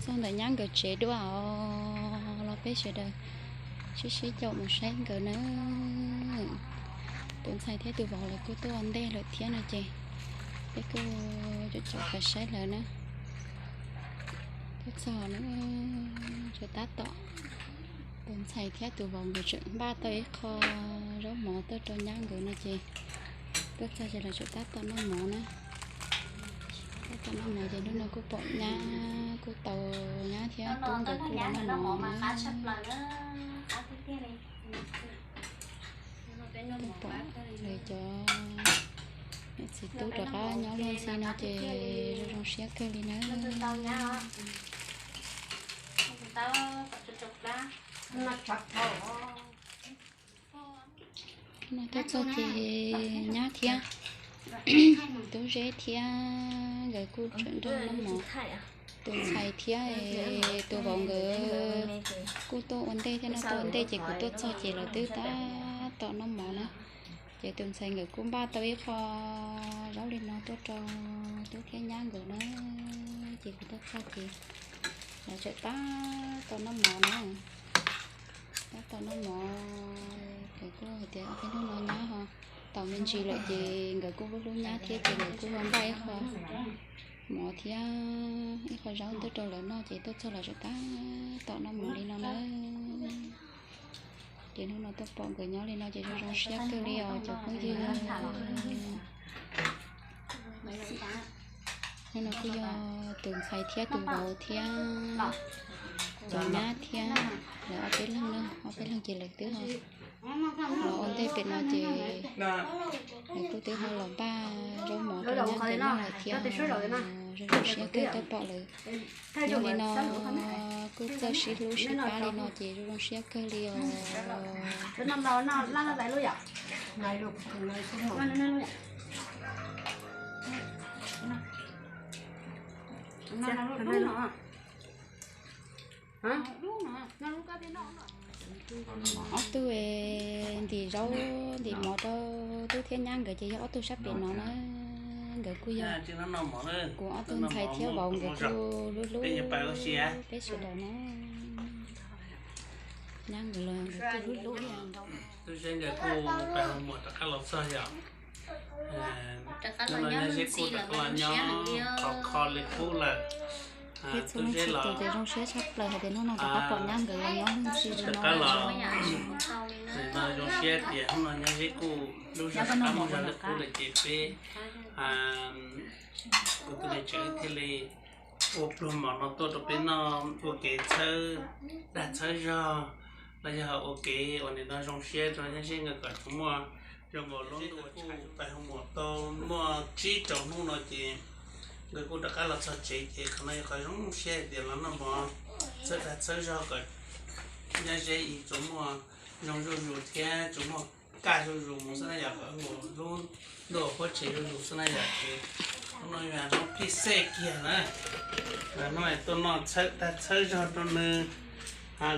Txog ntawm nyab nkawd tsev dua os, los peb sawv daws sib sib caum mus saib nkawd na. Tus ntxhais thiab tus vauv lawv kuj tuaj ua ntej lawm thiab no ces peb kuj caum caum saib lawv na. Tuaj txog na, tseem tab tom tus ntxhais thiab tus vauv nkawd tseem npaj tau ib qho zaub mov tuaj rau nyab nkawd no ces tuaj txog ces lawv tseem tab tom noj mov na. Tab tom noj mov ces hnub no kuj pom nyab kuj tau, nyab thiab tub nkawd kuj los noj mov na. Tuaj pom lawv cov niam txiv tub rov qab nyob luag ntxhi no ces zoo zoo siab kawg li na. No tuaj txog ces nyab thiab tub zeb thiab nkawd kuj tseem nrog noj mov. Tus ntxhais thiab tus vauv nkawd kuj tuaj ua ntej thiab no, tuaj ua ntej ces kuv tuaj txog ces lawv twb tab tom noj mov na. Ces tus ntxhais nkawd kuj npaj tau ib qho zaub li no tuaj rau tub thiab nyab nkawd na. Ces kuv tuaj txog ces lawv tseem tab tom noj mov na. Tab tom noj mov, nkawd kuj hais tias peb hnub no nyab ho tau me ntsis lawm ces nkawd kuj hlub hlub nyab thiab ces nkawd kuj ho npaj ib qho mov thiab ib qho zaub tuaj rau lawv noj ces tuaj txog lawv tseem tab tom noj mov li no na. Ces hnub no tuaj pom nkawd nyob li no ces zoo zoo siab kawg li os cov phooj ywg. Hnub no kuj yog tus ntxhais thiab tus vauv thiab cov nyab thiab lawv ob peb leeg na, ob peb leeg ces lawv twb ho los ua ntej pem no ces lawv kuj twb ho los npaj zaub mov rau nyab nkawd noj lawm thiab. Zoo zoo siab kawg tuaj pom lawv nyob li no, kuj txawj sib hlub sib pab li no ces zoo zoo siab kawg li os. Ob tug ntim zaub ntim mov rau tub thiab nyab nkawd ces yog ob tug sab pem no na. Nkawd kuj yog kuv ob tug ntxhais thiab vauv nkawd kuj hlub hlub peb sawv daws na. Nyab nkawd los nkawd kuj hlub hlub li ntau. Tub Zeb nkawd kuj pab hu muam rov qab los txog yom. Hnub no Nyab Zeb kuj rov qab los nyob qhov kho li qub lawm. Peb txhua leej txhua tus ces zoo siab tshaj plaws hais tias hnub no rov qab pom nyab nkawd los nyob ntxhi li no. Nim no zoo siab tias hnub no Nyab Zeb kuj lub zog rov qab mus zog li qub lawm ces peb kuv tus niam tsev thiaj li ua pluag mov no tuaj rau peb noj ua kev txhawb dag txhawb zog los yog ua kev uas nim no zoo siab rau Nyab Zeb nkawd kom tsuas muaj zoo nkaus lub ntuj ua tshais. Peb hu muam tau muaj tsib rau hnub no ces nkawd kuj rov qab los txog tsev ces qhov no yog qhov zoo siab hais tias los noj mov txhawb dag txhawb zog kom Nyab Zeb ib tsuas muaj zoo zuj zus thiab tsuas muaj kaj zuj zus mus xwb na yom, kom mus lub ntuj huab tshais zuj zus xwb na yom. Ces hnub no yog hnub phij xej kiag na, hnub tuaj noj txhawb dag txhawb zog rau nws,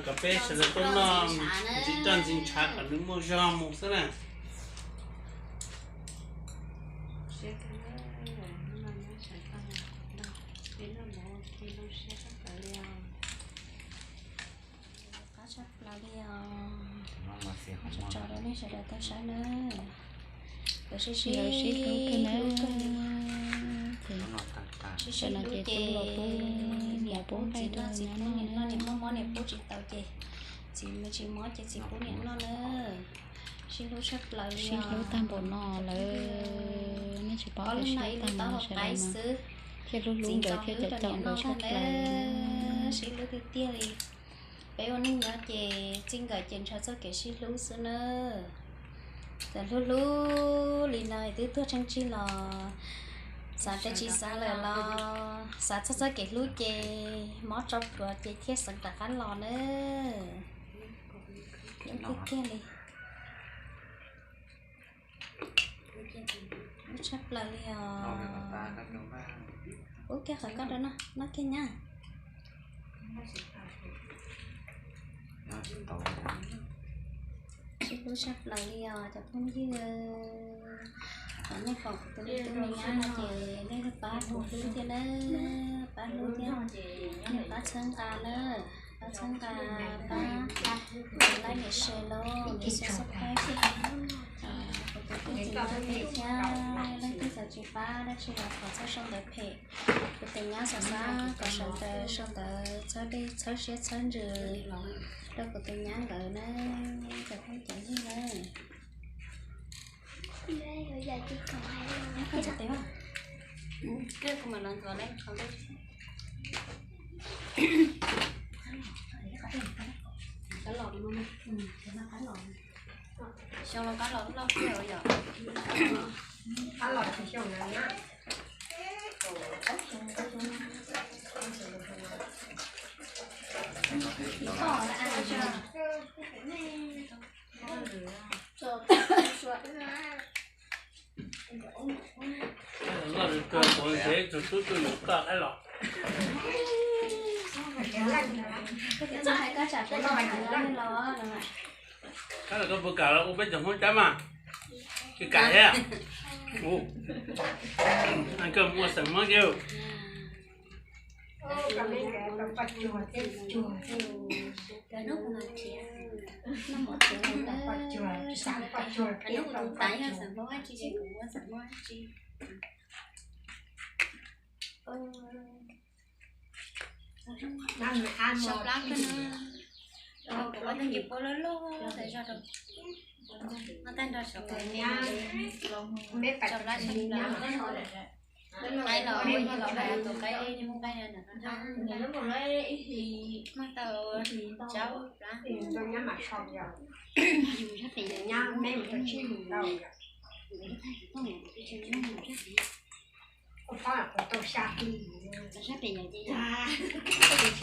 kom peb sawv daws tuaj noj ntxiv roj ntxiv ntshav kom nws muaj zog mus xwb na. Qab tshaj plaws li os. Tso rau nej sawv daws tau saib na. Nkawd sib sib hlub kawg na. Sib sib hlub ces niam pub nqaij rau txiv pub niam noj, niam mob mob niam pub tsis tau ces txiv tsis mob ces txiv pub niam noj na. Sib hlub tshaj plaws li, sib hlub tag npaum no lawm, nej tsis paub tias sib hlub tag npaum no sawv daws mas thiaj hlub hlub nkawd thiab caum caum nkawd tshaj plaws. Sib hlub tiag tiag li. Peb ua neej nyob ces txij nkawm ces ntshaw txoj kev sib hlub xwb na. Txawm hlub hlub li no twb tuag tsheej tsig los xav tias tsis xav lawm los xav txog txoj kev hlub ces mob tso plhuav ces thiaj xeev rov qab los na. Hlub tiag tiag li. Hlub tshaj plaws li os. Ub kiag qhov koj rau noj, noj kiag nyab. Sib hlub tshaj plaws li os cov phooj ywg. Thaum nej pom kuv tus me tub me nyab no ces nej pab kuv hlub thiab na, pab hlub thiab, nej pab Pab txhawb nqa na, pab txhawb nqa, pab like, share los nias subscribe thiab. Kuv tus tub tsis tau peb thiab, leej twg txawm tsis pab dab tsi los thov txhob sau ntawv phem. Kuv tus nyab xav xav kom sawv daws sau ntawv txhawb dej txhawb siab txhawb ntsws rau kuv tus nyab nkawd na, cov phooj cov ywg na. Xyoo los qab los loj tiag yom. Qab los tsis xyoo na. Loj li kawg, kuv ntshe tus tub tuaj yus toj qab los. Qab los koj puas kam los ua peb cov Hmoob cab mas? Tsis kam thiab. Koj mus ua xeem Hmoob ces Sau plab kawg na. Kuv ua tag nrho pua loj loj tas zog rau. Ua tag nrho saum me pab tso plab sab plab. Qaib los ua yog los tus qaib, muaj qaib no. Muaj tau tsawg plab. Yus sab pem yus nyab me mus tau tsib hlis ntau. Ua phob kuv tau xya hli, tsis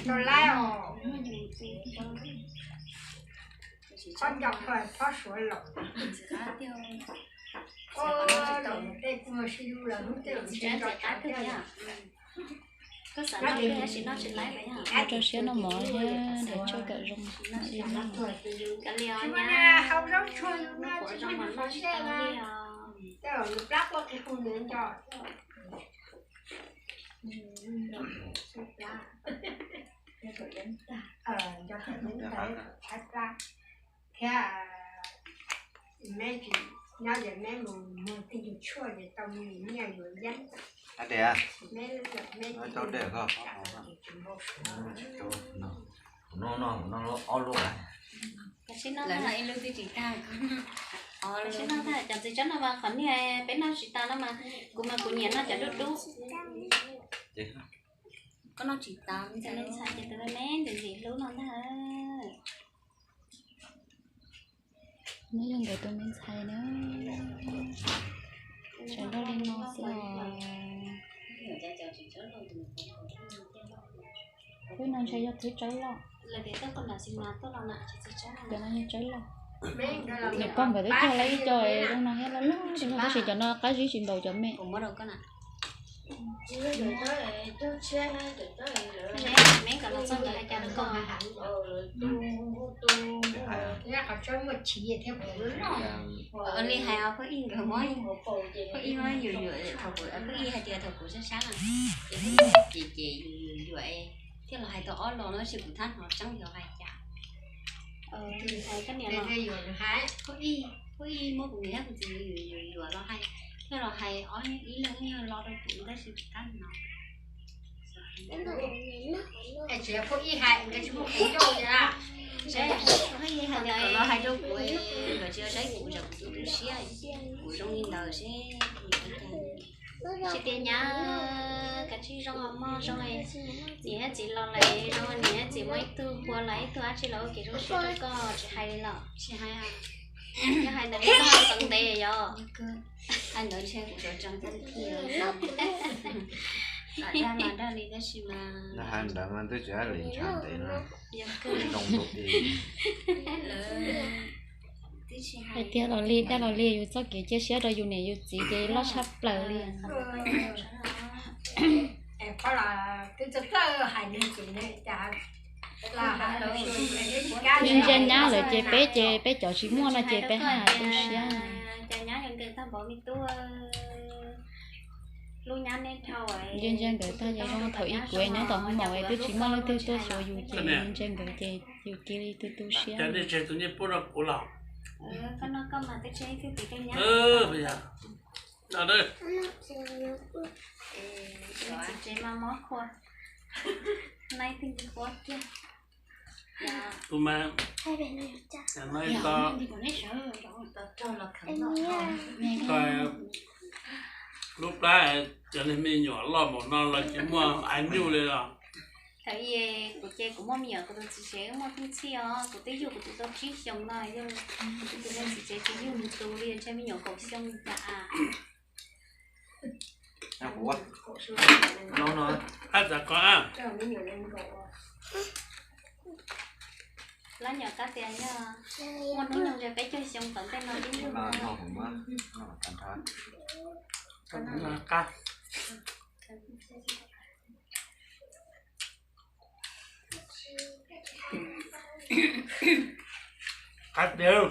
tau laib os. Phob nco kho phob suav laum. Ua laum tej kuj sib hlub lawm hnub twg los ntshe nco tsawv thiab. Rau siab noj mov thiab nrhiav tshuaj kom zoo. Hau zaub tsuag no tsis muaj neeg qhov ntsej na. Tej zaum nws plab quaj qig qug nws nco. Nco thaum ntawd thab plab thiab. Meb tsis nyob ces meb mus muag tej yug tshuaj ces tau me nyiaj yuav yeeb. Meb, meb tau dej ko. Kuv no, kuv no ob lub. Lawv no ib lub twb tsis tag. Cov ntxhais tsob no mas qhov niag peb noj tsis tas no mas, kuv mas kuv nyiam noj cov dub dub. Koj noj tsis tas, me ntxhais ces tus me me ntxim ntxim hlub no ntag. Neb yog nkawd tus me ntxhais na. Tseem nrog li no xwb os. Twb no ntshe yog twb tsawb loj. Cov no yog tsawb loj. Niam pog nkawd twb cog lawm ib co zoo no thiab, loj loj li no tab sis cov no qab zib tsis npaum cov me. Li hais os, phob ib nkawd muab, phob ib muab yuam yuam thaum kuv, phob ib hais tias thaum kuv sab sab na, ces phob ib ces ces yuam yuam yuam thiaj los hais tau ob los no, tab sis kuv thab hnov tseeb yog hais cas. Phob ib, phob ib muab kuv niam thiab kuv txiv yuam yuam yuam los hais, thiaj los hais ob ib leeg ib nyuag lo rau kuv tab sis kuv thab hnov. Tsis yog phob ib hais, nkawd tsis muaj kuv coj li a. Phob ib hais tias kom los hais rau kuv, nkawd tsis saib kuv, kuv tu siab, kuv zoo li ntawd seb. Tsis tias nyab, kav tsij zoo mog, zoo niam thiab txiv los lawm zoo, niam thiab txiv muaj ib tug pua los ib tug dab tsi los ua kev zoo siab rau koj, tsis hais li los? Tsis hais. Yog hais ntawd li no xeev ntev yog. Hais ntawd ntshe kuv cov tseem tag li. Dag mas dag li tab sis mas, hais ntawd mas twb tsis hais li ntshav ntev no. Zoo nkaus li. Hais tiag los li, dag los li, yus txoj kev cia siab rau yus niam yus txiv ces loj tshaj plaws li. Ntsia nyab lawm ces peb ces peb cov tsis muaj no ces peb haj tu siab. Ntsia ntsia nkawd tag ces zoo thaum ub kuv nyob tom hoob mom es twb tsis muaj leej twg tuaj xyuas yus ces ntsia nkawd ces yus cia li tu tu siab. Tus nyiaj pub rau kuv los? Tus mas no, lub plab cov niag me nyuam loj npaum no los tsis muaj ib nyuag li los. Thaum ub kuv ces kuv muaj me nyuam, kuv tus txiv tsev muaj pheej txhij os, kuv twb yug kuv tus tau tsib xyoos no, yog kuv tus txiv tsev tsis yug nws tus li, ntshe me nyuam kaum xyoo li cas. Ab, txav ko. Lab nyuam qab tias yog muaj hnub nyoog ze peb caug xyoo tom ntej no twb yug. Qab tiag.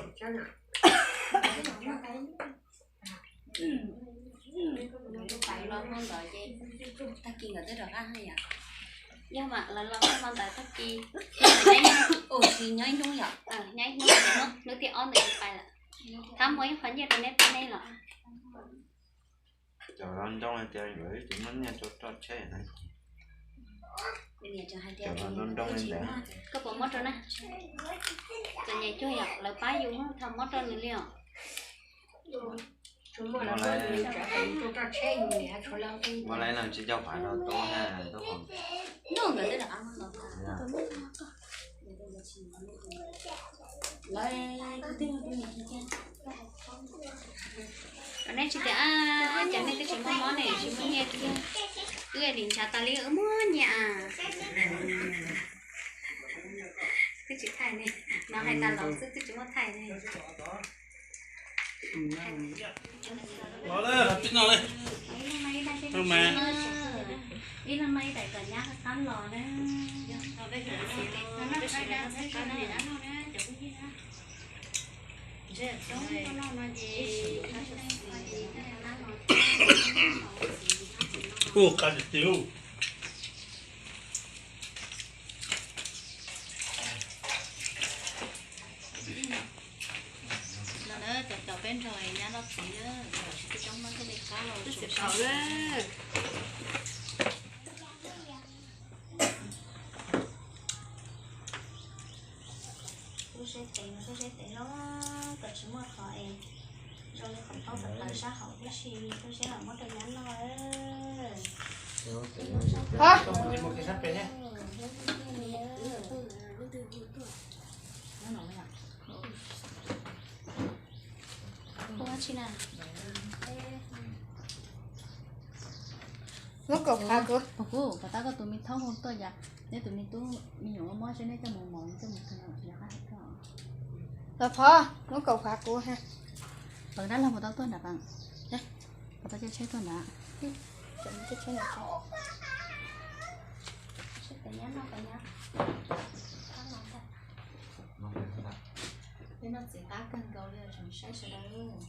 Pais los hmo ntawd ces tag kis nkawd twb rov qab yom. Yog mas lawv los hmo ntawd tag kis, ua tsis nyob ib hnub yom, nyob ib hnub, hnub thib ob ntawd ces pais lawm. Thab muaj ib qho nyiaj rau neb pab neb los. Cov nroo tias yuav tsis muaj nyiaj rau roj tsheb na. Cov nroo nroo li ntawd. Koj puas muab rau na? Cov nyuam cuag yom, lawv pab yus thaum muab rau nws li os. Muab lawv tsis coj phav rau tub na, tub qhov. Cov nej tsis tias, cov nej twb tsis muaj mob ne, tsis muaj nyiaj kiag. Wb nim ntshav tas li wb muaj nyiaj a. Twb tsis thaij ne, no hais tas los xwb twb tsis muaj thaij ne. Ib leeg noj ib daim kom nyab qab los na. Ua qab tiag tiag. Los na, cov cov peb nrog nyab loj txiv, tsis tub coob mas thiaj li qab los. Lub seb tes, lub seb tes los kom tsis muaj qhov es zoo li qhov taub tawv tawv sab hauv tib si, lub seb los muab rau nyab noj. Muab kaum phav kuv. Kuv, kom tab koj tus me thaub hu tuaj yom, neb tus me tub me nyuam mob mob seb neb coj mus mos coj mus kho yog qab hais koj. Los phov, muab kaum phav kuv ha. Pem dab laug puas tau tuaj nram pem? Puas tau caij tsheb tuaj nram? Noj txiv qab kawg nkaus li, tseem saib sawv daws.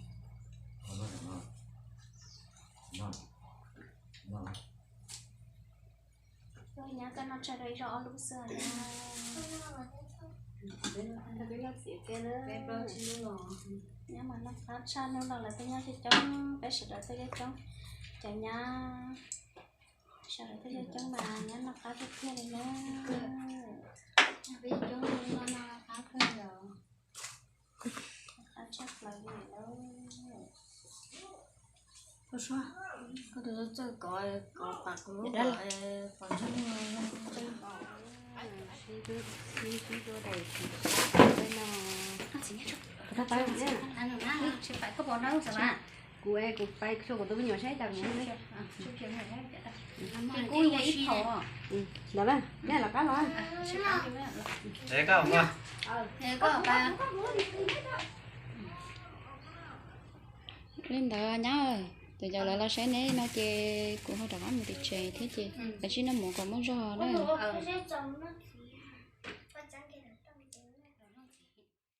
Nyab koj noj tsawg rau ib zaug ob lub xwb. Nyab mas noj qab tshaj, hnub no lawv tuaj nyob coob coob, peb sawv daws tuaj nyob coob. Cov nyab sawv daws tuaj nyob coob mas nyab noj qab tiag tiag li na. Peb coob no noj qab kawg yom. Qab tshaj plaws li lawm. Koj tus txawj kov, kov pam kuv lub, pom ntsoog. Kuv es kuv pais txhua kuv tus me nyuam saib tas kuv. Kuv yog ib thaum. Ntawd, nej lawv qab los. Li ntawd nyab, cov cov lawv los saib neb no ces kuv ho rov qab mus tim tsev thiab ces lawv sib noj mov kom muaj zog na.